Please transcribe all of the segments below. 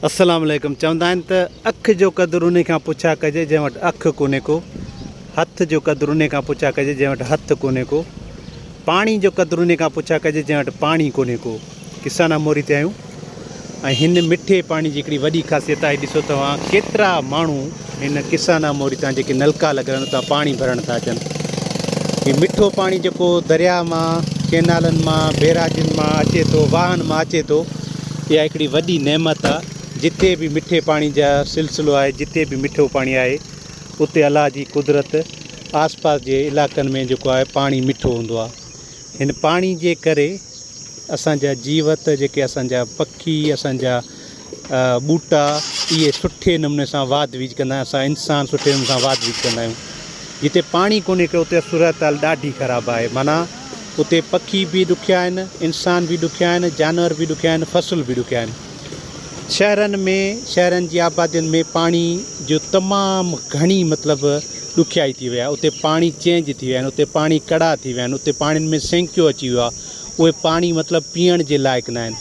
السلام عليڪم چوندا آهن ته اک جو قدر انهي کان پڇا ڪجي جنهن وٽ اک ڪونهي ڪو، هٿ جو قدر انهي کان پڇا ڪجي جنهن وٽ هٿ ڪونهي ڪو، پاڻي جو قدر انهي کان پڇا ڪجي جنهن وٽ پاڻي ڪونهي ڪو. ڪسانا موري تي آهيون ۽ هن مٺي پاڻي جي هڪڙي وڏي خاصيت آهي ڏسو توهان ڪيترا ماڻهو هن ڪسانا موري تان جيڪي نلڪا لڳل آهن اتان پاڻي ڀرڻ ٿا اچن. هي مٺو پاڻي جيڪو درياء مان، ڪينالن مان، بيراجن مان اچي ٿو، واهن مان اچي ٿو، اها هڪڙي وڏي نعمت آ. جتي به مٺي پاڻي جا سلسلو آهي، جتي به مٺو پاڻي آهي، اتي الله جي قدرت آس پاس جي علائقن ۾ جيڪو آهي پاڻي مٺو هوندو آ. هن پاڻي جي ڪري اسان جا جيوت جيڪي اسان جا پکي اسان جا ٻوٽا اهي سٺي نموني سان واڌ ويجهه ڪندا آهن اسان انسان سٺي نموني سان واڌ ويجهه ڪندا آهيون جتي پاڻي ڪونهي ڪو اتي صورتحال ڏاڍي خراب آهي معنيٰ اتي پکي به ڏکيا آهن انسان به ڏکيا آهن جانور به ڏکيا آهن فصل به ڏکيا آهن شهرن ۾ شهرن جي آبادين ۾ پاڻي جو تمام گهڻي مطلب ڏکيائي ٿي وئي آهي اتي پاڻي چينج ٿي ويا آهن اتي پاڻي ڪڙا ٿي ويا آهن اتي پاڻين ۾ سينڪيو اچي ويو آهي اهي پاڻي مطلب پيئڻ جي لائق نه آهن.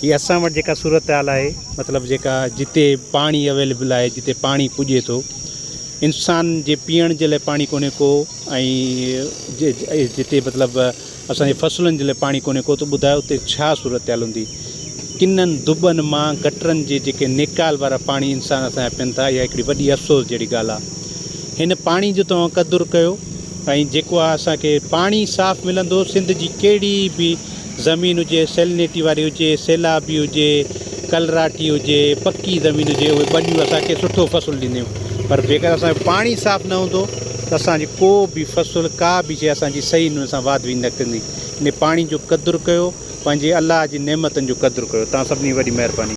هي اسان وٽ جيڪا صورتحال آهي مطلب جيڪا جتي پاڻي اويليبل آهي جتي پاڻي پڄي ٿو انسان جي پيئڻ جي لاء پاڻي ڪونهي ڪو ۽ جتي مطلب اسان جي فصلن جي لاء پاڻي ڪونهي ڪو ته ٻڌايو اتي ڇا صورتحال هوندي. ڪنن دٻن مان گٽرن جي جيڪي نيڪال وارا پاڻي انسان اسان جا پين ٿا اها هڪڙي وڏي افسوس جهڙي ڳالهه آهي. هن پاڻي جو توهان قدر ڪيو ۽ جيڪو آهي اسان کي پاڻي صاف ملندو سنڌ جي ڪهڙي به زمين هجي سيلنيٽي واري هجي سيلابي هجي ڪلراٺي هجي پڪي زمين هجي اهي ٻنيون اسان کي سٺو فصل ڏينديون پر جيڪر اسان جو پاڻي صاف نه هوندو ته اسان جي ڪو به فصل ڪا به شيء اسان جي صحيح نموني سان واڌ ويجهه نه ڪندي ان پاڻي جو قدر ڪيو پنهنجي الله جي نعمتن جو قدر ڪيو توهان سڀني جي وڏي مهرباني.